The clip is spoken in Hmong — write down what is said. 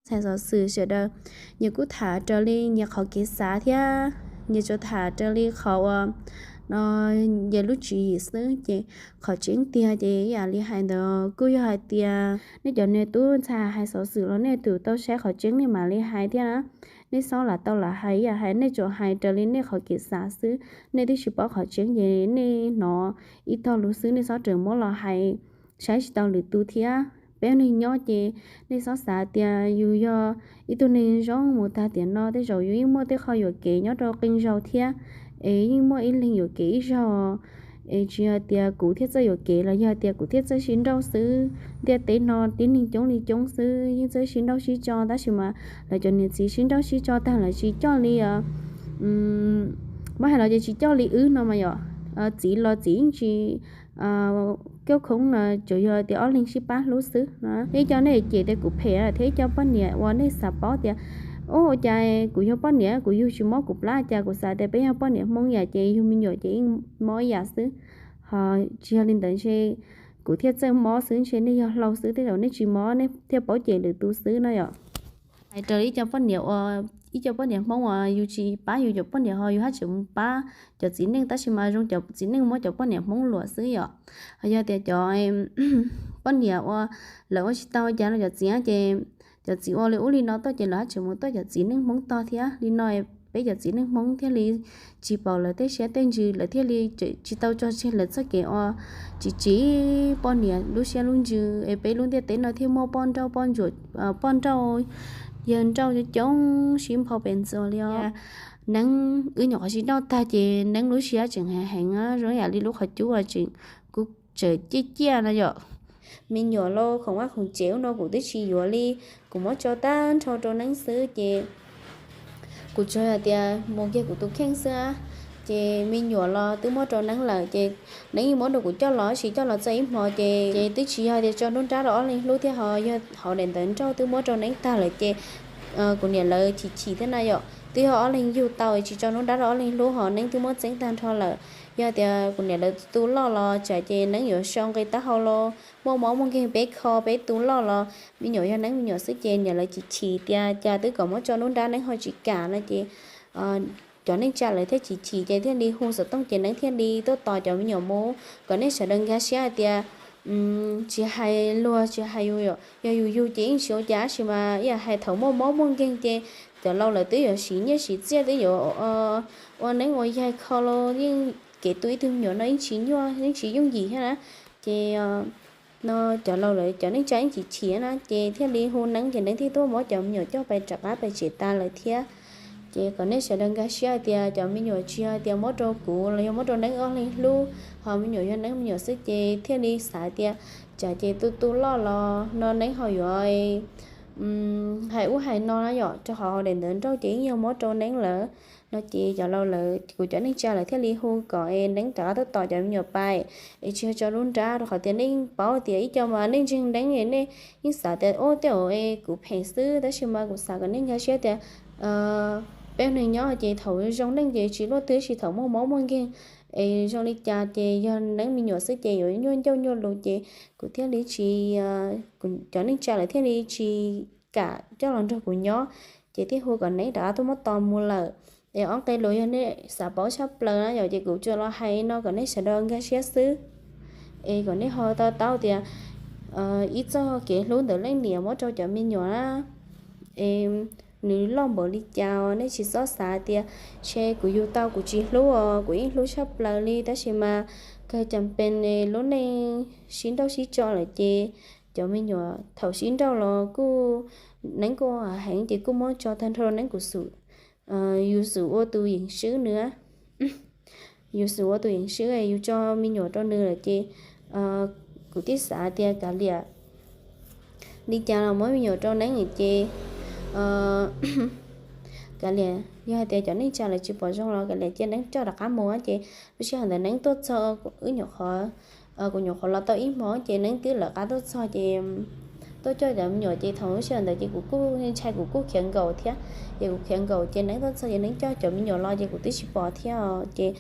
ntxhais xov xwm sawv daws, nyias kuj tham raws li nyias qhov kev xav thiab nyias tsuas tham raws li qhov uas no nyias lub tswv yim xwb. Ces qhov tseeb tiag ces ib yam li hais ntawd kuj yog hais tias nej cov niag tub ntxhais hais xov xwm los nej tus tau saib qhov tseeb nej mam li hais thiab na. Nej xob lam tau lam hais ib yam hais, nej tsuas hais raws li nej qhov kev xav xwb, nej twb tsis paub qhov tseeb ces nej hnov ib tog lus xwb nej xob rawm muab los hais saib tsis tau lwm tus thiab. Peb neeg nyob ces nej xob xav tias yus yog ib tug neeg zoo mus tag tiam no tej zaum yus yeej muaj tej qho yuam kev nyob rau qee zaus thiab, es yeej muaj ib leeg yuam kev ib zaug, es tsis yog tias kuv thiaj txawj yuam kev los yog tias kuv thiaj txawj sib nrauj xwb. Ntiaj teb no tib neeg coob li coob xwb yeej txawj sib nrauj sib tso tab sis mas lawv cov niam txiv sib nrauj sib tso tag lawv tsis coj li os. Muab hais los ces tsis coj li wb no mas yom, txiv los txiv yeej tsis kiab khoob no, tsuas yog tias ob leeg sib pab hlub xwb. Ib co nej cem tias kuv phem thiab ib co poj niam uas nej xav paub tias, ua cas kuv yog poj niam kuv yug tsis mob kuv plab, cas kuv xav tias peb yog poj niam Hmoob yam ces yug me nyuam ces yeej mob ib yam xwb. Ho tsis yog li ntawd ntshe kuv thiaj txawj mob xwb, ntshe nej yog hlau xwb tej zaum nej tsis mob nej thiaj paub cem lwm tus xwb no yom. Hais raws li ib co poj niam uas, ib co poj niam Hmoob uas yus tsis pab yus cov poj niam ho yus haj tseem mus pab cov txiv neej tab sis mas zoo cov txiv neej muab cov poj niam Hmoob luam xwb yom. Ho yog tias cov poj niam uas lawv ua tsis tau cas rau cov txiv ces cov txiv ua li ub li no tuaj ces lawv haj tseem mus tuaj cov txiv neej Hmoob tog thiab. Li no peb cov txiv neej Hmoob thiaj li tsis pom lawv tej siab tej ntsws, lawv thiaj li tsis tau tso tseg lawv txoj kev ua tsis tsim poj niam lub siab lub ntsws es peb lub ntiaj teb no thiaj muaj poj nrauj poj ntsuam, poj nrauj yawg nrauj coob coob sib nphau pes ntxuas li os. Neeb wb nyuam qhuav sib nrauj tag ces neeb lub siab tseem heev heev zoo yam li lub qhov cub uas tseem, kuv tseem ciaj ciaj no yom. Me nyuam los khoom vaj khoom tsev ub no kuv twb tsis yuav li, kuv muab tso tag nrho rau neeb xwb ces kuv tsuas hais tias mus kiag kuv tus kheej xwb. Ces me nyuam los twb muab rau neeb lawm ces neeb yeej muab rau kuv coj los tab sis coj los txog ib hmo ces, ces twb tsis yog tias tso nruab nrab rau ob leeg hlub thiab ho yog hauv daim ntawv nrauj twb muab rau neeb tag lawm ces kuv niam lawv chim chim thiab na yom. Twb yog ob leeg yug tau tsis tso nruab nrab rau ob leeg hlub ho neeb twb muab txeeb tag nrho lawm. Yog tias kuv niam lawv tu loj los tsam ces neeb yuav sau nqi taub hau los muaj mob muaj nkeeg peb kho peb tu loj los me nyuam yog neeb me nyuam xwb ces niam lawv chim chim tias cas twb kom muab tso nruab nrab neeb ho tsis kam no ces cov neej tsa lawv thiaj chim chim ces thiaj li hu xov tooj ces neeb thiaj li tuaj tos cov me nyuam mus. Kom nej sawv daws nkag siab hais tias tsis hais luag tsis hais yus, yog yus yug ces yeej tsis ua cas tab sis mas ib yam hais thaum muaj mob muaj nkeeg ces cov laus lawv twb yuav siv nyiaj siv txiaj twb yuav ua neeb ua yaig kho los yeej kev tu ib tug me nyuam no yeej tsis nyuaj yeej tsis yooj yim thiab na. Ces no cov laus lawv cov neej tsa yeej chim chim na ces thiaj li hu neeb ces neeb thiaj tuaj muab cov me nyuam coj pais rov qab pais tsev tas lawm thiab. Ces kom nej sawv daws nkag siab hais tias cov me nyuam tsis yog tias muab rau kuv los yog muab rau neeb ob leeg hlub, ho me nyuam yog neeb me nyuam xwb ces thiaj li xav tias tsam ces tu tu loj los no neeb ho yuav hais ub hais no na yom, rau qhov hauv daim ntawv nrauj ces yeej yog muab rau neeb lawm no ces cov laus lawv kuv cov neej tsa lawv thiaj li hu kom es neeb rov qab tuaj tos cov me nyuam pais es tsis yog tso nruab nrab rau qhov tias nej yeej paub tias ib co mas nej ntseeg neeb es nej yeej xav tias ub tej zaum es kuv phem xwb tab sis mas kuv xav kom nej nkag siab tias peb neeg nyob ces thaum zoo neej ces tsis luaj twg sis thaum muaj mob muaj nkeeg es zoo li cas ces yog neeb me nyuam xwb ces yuav nyuaj ncauj nyuaj lus ces kuv thiaj li tsis, cov neej tsa lawv thiaj li tsis kam coj los nrog kuv nyob ces thiaj hu kom neeb rov qab tuaj muab tos mus lawm. Es ob nqe lus yog nej xav paub tshaj plaws na yom ces kuv tsuas los hais no kom nej sawv daws nkag siab xwb. Es kom nej ho to taub tias ib txoj kev hlub ntawm leej niam muab rau cov me nyuam na es nws loj npaum li cas nej tsis txhob xav tias ntshe kuv yug tau kuv tsis hlub os, kuv yeej hlub tshaj plaws li tab sis mas kawg cas pes lub neej sib nrauj sib tso lawm ces cov me nyuam thaum sib nrauj los kuj neeb kuj heev ces kuj muab tso tag nrho neeb kuv xum, yus xum ua tus yeem swb nws, yus xum ua tus yeem swb yus tso me nyuam rau nws lawm ces kuv thiaj xav tias kav liam li cas los muab me nyuam rau neeb ces kav liam yog hais tias cov neej tsa lawv tsis pom zoo los kav liam cia neeb coj rov qab mus ces lub sij hawm ntawd neeb tuaj txog wb nyuam qhuav, kuv nyuam qhuav los tau ib hmo ces neeb twb lawv qab tuaj txog ces tuaj coj cov me nyuam ces thaum lub sij hawm ntawd ces kuv kuj ntshai kuv kuj khiav nkaum thiab ces kuv khiav nkaum ces neeb tuaj txog ces neeb coj cov me nyuam los ces kuv twb tsis pom thiab ces